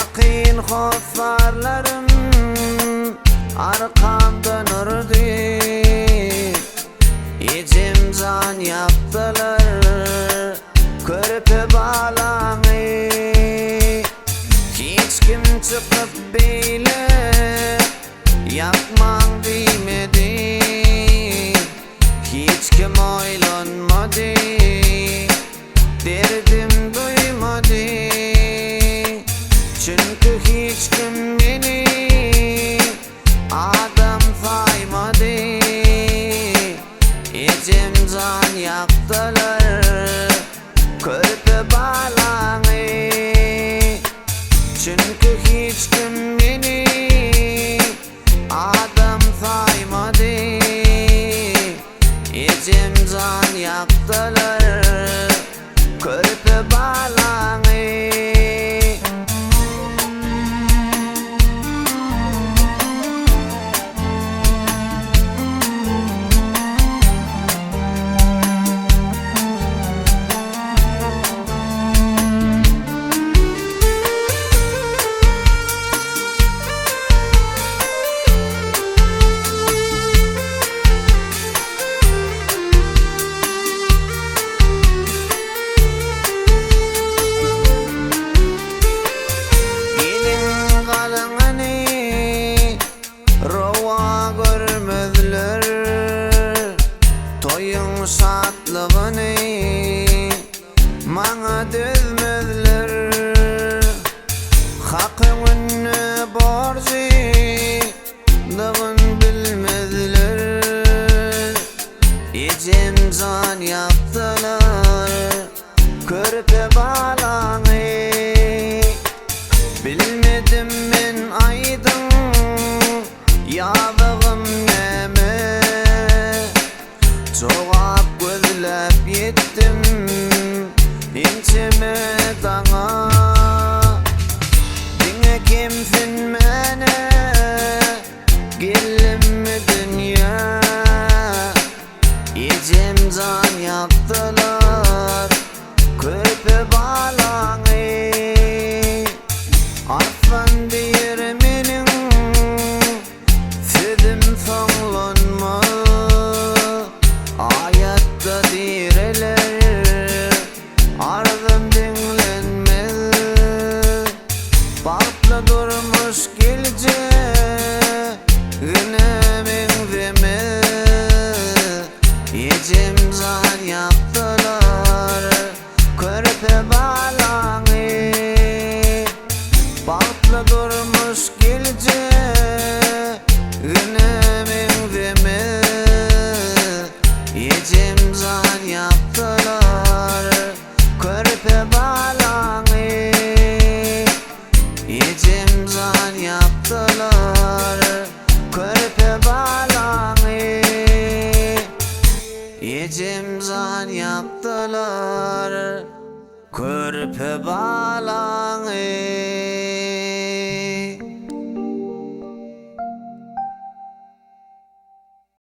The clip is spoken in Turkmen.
Ýakyn hossarlarym arkamdan urdy. Ejem jan ýakdylar körpe balaňy. Hiç kim çykyp beýle ýakmaň diýmedi. Hiç kim oýlanmady. Derdim duýmady. Çünki hiç kim meni adam saýmady. Ejem jan ýakdylar körpe balaňy. Çünki hiç kim meni adam saýmady. Ejem jan ýakdylar körpe balaňy. Gelin galyňyny rowa görmezler, Toýuň şatlygyny maňa dözmezler. Hak öňünde borjy dygyn bilmezler. Ejem jan ýakdylar körpe balaňy. Bilmedim men aýdyň ýazygym näme. Jogap gözläp ýetdim ençeme daňa. Diňe kemsinmäne geldimmi dünýä. Ejem jan ýakdylar körpe balaňy. Arslan diýer meniň sözüm soňlanmaz. Aýatda direler arzym diňlenmez. Bagtly durmuş geljegine meňzemez. Ejem jan ýakdylar körpe balaňy. Bagtly durmuş geljegine meňzemez. Ejem jan ýakdylar körpe balaňy. Ejem jan ýakdylar körpe balaňy. Ejem jan ýakdylar körpe balaňy.